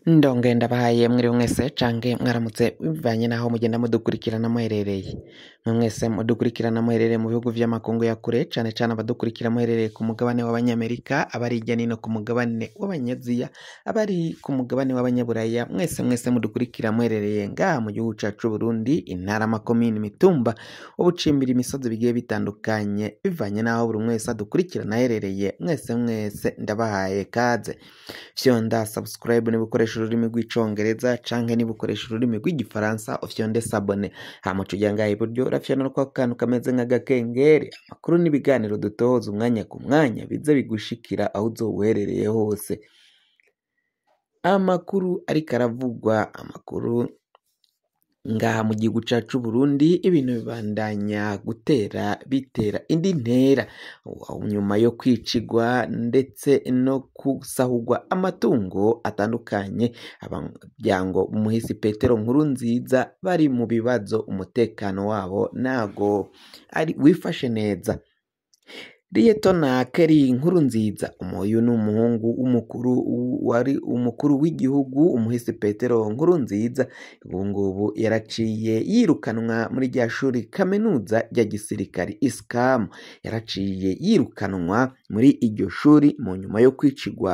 Ndonge ndabahaye mwiriwe mwese canke mwaramutse bivanye naho mugenda mudukurikirana muherereye. Mwe mwese mudukurikirana muherereye mu bihugu vy'amakungu ya kure, cane cane abadukurikira muherereye ku mugabane w'abanyamerika, abari hirya nino ku mugabane w'abanyaziya, abari ku mugabane w'abanyaburaya, mwese mwese mudukurikira muherereye ngaha mu gihugu cacu c'Uburundi, intara, amakomine, imitumba, ubucimbiri, imisozi bigiye bitandukanye, bivanye naho buri umwe wese adukurikirana aherereye, mwese mwese ndabahaye kaze. Fyonda subscribe niba ukoresha ururimi rw'icongereza canke niba ukoresha ururimi rw'igifaransa ufyonde s'abonner, hama uca uja ngaha iburyo urafyonda kwa kantu kameze nk'agakengeri, amakuru n'ibiganiro dutoza umwanya ku mwanya bize bigushikira aho uzoba uherereye hose. Amakuru ariko aravugwa, amakuru ngaha mu gihugu cacu c'Uburundi, ibintu bibandanya gutera bitera indi ntera nyuma yo kwicigwa ndetse no gusahurwa amatungo atandukanye. Abamuryango umuhisi Petero Nkurunziza bari mu bibazo, umutekano wabo ntago ari wifashe neza. Liyetona Kelly Nkurunziza, uyu ni umuhungu w'umukuru wari umukuru w'igihugu umuhisi Petero Nkurunziza, ubu ngubu yaraciye yirukanwa muri rya shuri kaminuza rya gisirikari ISCAM, yaraciye yirukanwa muri iryo shuri mu nyuma yo kwicigwa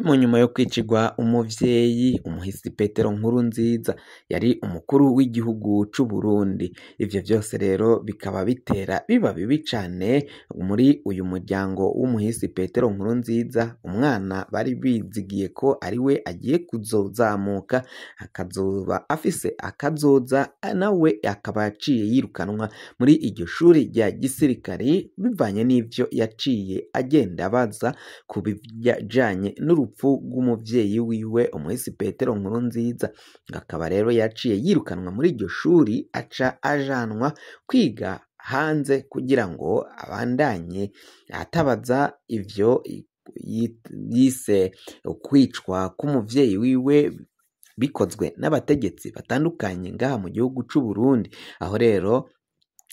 mu nyuma yo kwicigwa umuvyeyi umuhisi Petero Nkurunziza yari umukuru w'igihugu c'Uburundi. Ivyo vyose rero bikaba bitera biba bibi cane muri uyu muryango w'umuhisi Petero Nkurunziza, umwana bari bizigiye ko ari we agiye kuzozamuka akazoba afise akazoza, nawe akaba yaciye yirukanwa muri iryo shuri rya gisirikari bivanye n'ivyo yaciye agenda abaza ku bijanye n'urupfu rw'umuvyeyi wiwe umuhisi Petero Nkurunziza. Akaba rero yaciye yirukanwa muri iryo shuri aca ajanwa kwiga hanze kugira ngo abandanye atabaza ivyo yise kwicwa k'umuvyeyi wiwe bikozwe n'abategetsi batandukanye ngaha mu gihugu c'Uburundi. Aho rero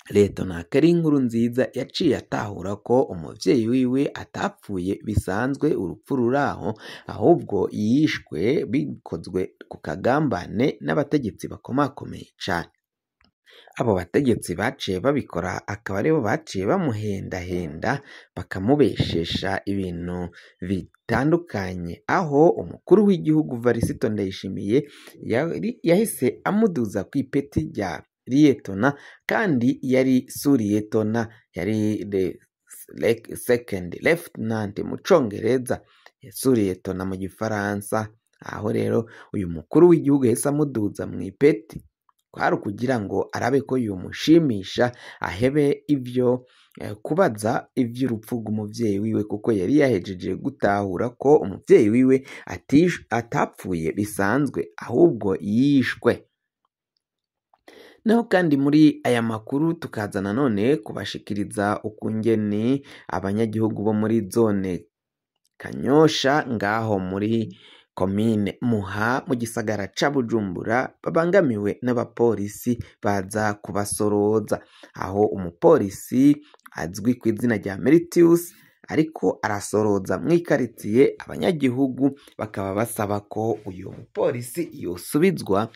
Liyetona Kelly Nkurunziza yaciye atahura ko umuvyeyi wiwe atapfuye bisanzwe urupfu ruraho, ahubwo yishwe bikozwe ku kagambane n'abategetsi bakomakomeye cane. Abo bategetsi baciye babikora akaba aribo baciye bamuhendahenda bakamubeshesha ibintu bitandukanye, aho umukuru w'igihugu Varisito Ndayishimiye yahise amuduza kw'ipeti rya liyetona, kandi yari suriyetona, yari second lieutenant mu congereza, suriyetona mu gifaransa. Aho rero uyu mukuru w'igihugu yahise amuduza mw'ipeti kwari ukugira ngo arabe ko yomushimisha ahebe ivyo kubaza ivy'urupfu rw'umuvyeyi wiwe, kuko yari yahejeje gutahura ko umuvyeyi wiwe atapfuye bisanzwe ahubwo yishwe. Naho kandi muri aya makuru tukaza nanone kubashikiriza ukungene abanyagihugu bo muri zone Kanyosha ngaho muri komine Muha mu gisagara ca Bujumbura babangamiwe n'abapolisi baza kubasoroza, aho umupolisi azwi ku izina rya Meritius ariko arasoroza mw'ikaritiye, abanyagihugu bakaba basaba ko uyu mupolisi yosubizwa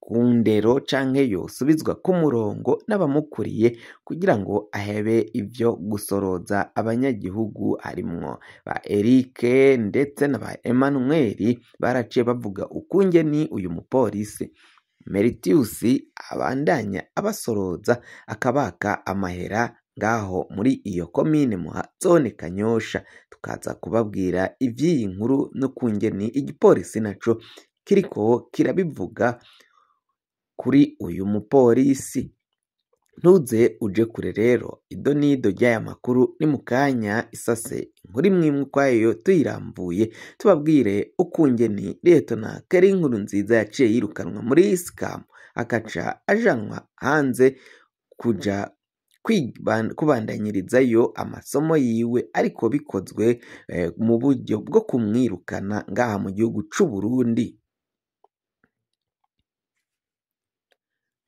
ku ndero canke yosubizwa ku murongo n'abamukuriye kugira ngo ahebe ivyo gusoroza abanyagihugu, harimwo ba Eric ndetse na ba Emmanuel baraciye bavuga ukungene uyu mupolisi Meritius abandanya abasoroza akabaka amahera ngaho muri iyo komine Muha zone Kanyosha. Tukaza kubabwira ivy'iyi nkuru n'ukungene igipolisi naco kiriko kirabivuga kuri uyu mupolisi. Ntuze uje kure rero, ido n'ido ry'aya makuru ni mu kanya isase inkuru imwe imwe ukwayo tuyirambuye, tubabwire ukungene Liyetona Kelly Nkurunziza yaciye yirukanwa muri ISCAM akaca ajanwa hanze kuja kubandanyirizayo amasomo yiwe, ariko bikozwe mu buryo bwo kumwirukana ngaha mu gihugu c'Uburundi.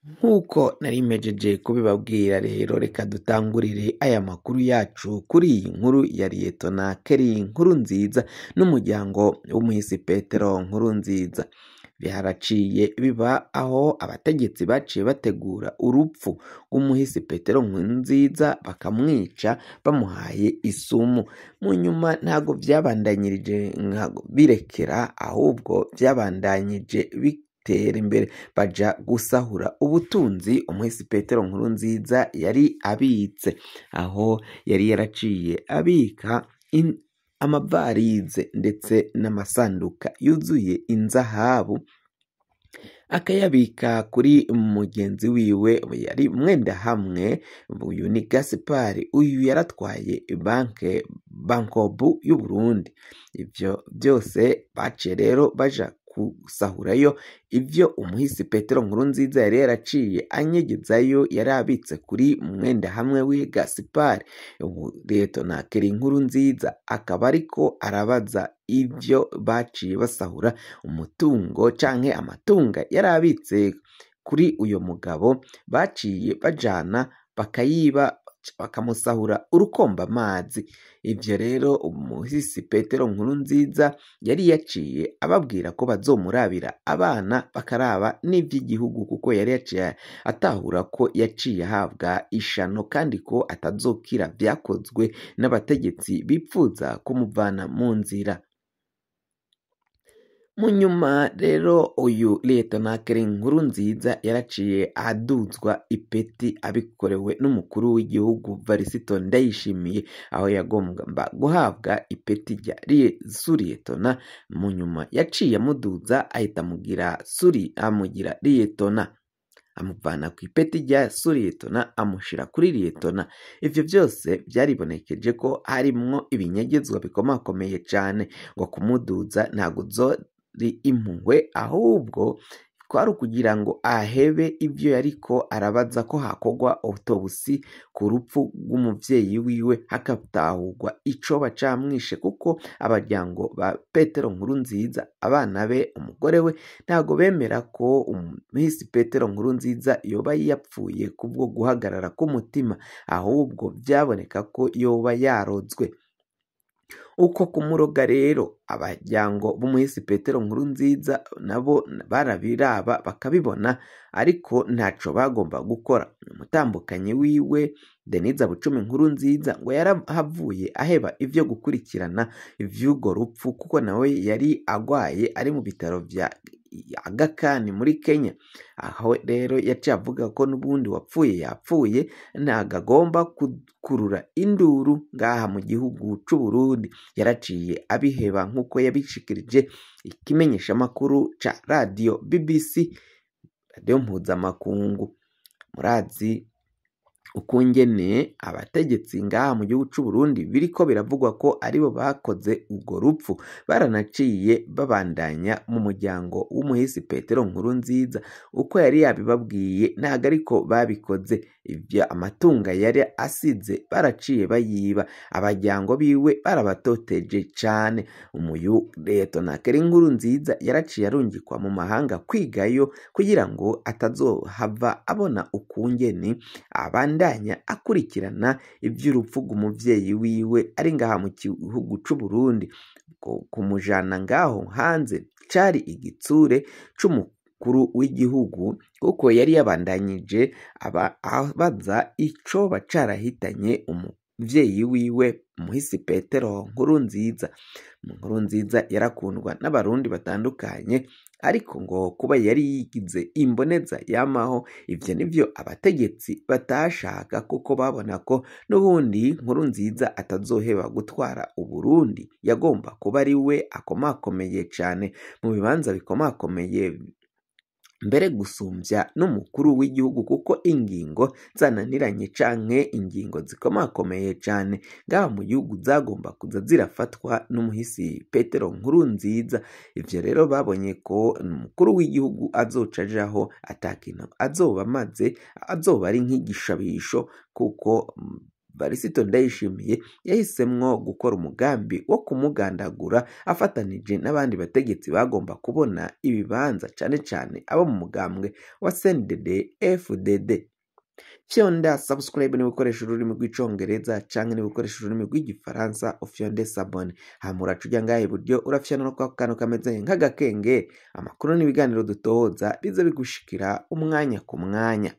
Nk'uko nari mpejeje kubibabwira rero, reka dutangurire aya makuru yacu kuri iyi nkuru ya Liyetona Kelly Nkurunziza n'umuryango w'umuhisi Petero Nkurunziza. Biharaciye biba aho abategetsi baciye bategura urupfu rw'umuhisi Petero Nkurunziza bakamwica bamuhaye isumu. Mu nyuma ntago vyabandanyirije birekera, ahubwo vyabandanyije bitera imbere, baja gusahura ubutunzi umuhisi Petero Nkurunziza yari abitse, aho yari yaraciye abika amavarize ndetse n'amasanduka yuzuye inzahabu, akayabika kuri mugenzi wiwe yari mwenda hamwe. Uyu ni Gaspard, uyu yaratwaye banke Bankobu y'u Burundi. Ivyo byose baciye rero baja gusahurayo ivyo umuhisi Petero Nkurunziza yari yaraciye anyegezayo, yari abitse kuri mwenda hamwe we Gaspard. Ubu Liyetona Kelly Nkurunziza akaba ariko arabaza ivyo baciye basahura, umutungo canke amatunga yari abitse kuri uyo mugabo, baciye bajana bakayiba, bakamusahura urukomba amazi. Ivyo rero umuhisi Petero Nkurunziza yari yaciye ababwira ko bazomurabira abana bakaraba n'ivy'igihugu, kuko yari yaciye atahura ko yaciye ahabwa ishano kandi ko atazokira vyakozwe n'abategetsi bipfuza kumuvana mu nzira. Mu nyuma rero uyu Liyetona Kelly Nkurunziza yaraciye aduzwa ipeti abikorewe n'umukuru w'igihugu Varisito Ndayishimiye, aho yagomba guhabwa ipeti rya Suriyetona. Mu nyuma yaciye amuduza ahita amugira Liyetona, amuvana ku ipeti rya Suriyetona amushira kuri Liyetona. Ivyo vyose vyaribonekeje ko harimwo ibinyegezwa bikomakomeye cane, ngo kumuduza ntago zori impuhwe, ahubwo kwari ukugira ngo ahebe ivyo yariko arabaza ko hakorwa autopsy ku rupfu rw'umuvyeyi wiwe, hakatahurwa icoba camwishe, kuko abaryango ba Petero Nkurunziza, abana be, umugore we, ntago bemera ko umuhisi Petero Nkurunziza yoba yapfuye kubwo guhagarara k'umutima, ahubwo vyaboneka ko yoba yarozwe. Uko kumuroga rero abaryango b'umuhisi Petero Nkurunziza nabo barabiraba bakabibona, ariko ntaco bagomba gukora. Umutambukanyi wiwe Denise Bucumi Nkurunziza ngo yarahavuye aheba ivyo gukurikirana ivy'urwo rupfu, kuko nawe yari agwaye ari mu bitaro vya Aga Khan muri Kenya. Aho rero yaciye avuga ko n'ubundi wapfuye yapfuye, ntago agomba gukurura induru ngaha mu gihugu c'u Burundi. Yaraciye abiheba nk'uko yabishikirije ikimenyeshamakuru ca radio BBC, radio mpuzamakungu. Murazi ukungene abategetsi ngaha mu gihugu c'u Burundi biriko biravugwa ko aribo bakoze urwo rupfu, baranaciye babandanya mu muryango w'umuhisi Petero Nkurunziza uko yari yabibabwiye, ntago ariko babikoze. Ivyo amatunga yari asize baraciye bayiba, abaryango biwe barabatoteje cane. Umuyu Liyetona Kelly Nkurunziza yaraciye arungikwa mu mahanga kwigayo kugira ngo atazohava abona ukungene abandanya akurikirana ivy'urupfu rw'umuvyeyi wiwe ari ngaha mu gihugu c'u Burundi. Kumujana ngaho hanze cari igitsure c'umukuru w'igihugu, kuko yari yabandanyije abaza icoba carahitanye umuvyeyi wiwe umuhisi Petero Nkurunziza. Nkurunziza yarakundwa n'abarundi batandukanye, ariko ngo kuba yari yigize imboneza yamaho, ivyo nivyo abategetsi batashaka, kuko babona ko n'ubundi Nkurunziza atazoheba gutwara Uburundi, yagomba kuba ari we akomakomeye cane mu bibanza bikomakomeye mbere gusumvya n'umukuru w'igihugu, kuko ingingo zananiranye canke ingingo zikomakomeye cane ngaha mu gihugu zagomba kuza zirafatwa n'umuhisi Petero Nkurunziza. Ivyo rero babonye ko umukuru w'igihugu azoca ajaho atakintu azoba amaze, azoba ari nk'igishabisho, kuko Varisito Ndayishimiye yahisemwo gukora umugambi wo kumugandagura afatanije n'abandi bategetsi bagomba kubona ibibanza, cane cane abo mu mugambwe wa CNDD FDD. Fyonda subscribe niba ukoresha ururimi rw'icongereza canke niba ukoresha ururimi rw'igifaransa ufyonde s'abonner, hama uraca uja ngaha iburyo urafyonda no kwako kantu kameze nk'agakengeri, amakuru n'ibiganiro dutohoza bize bigushikira umwanya ku mwanya.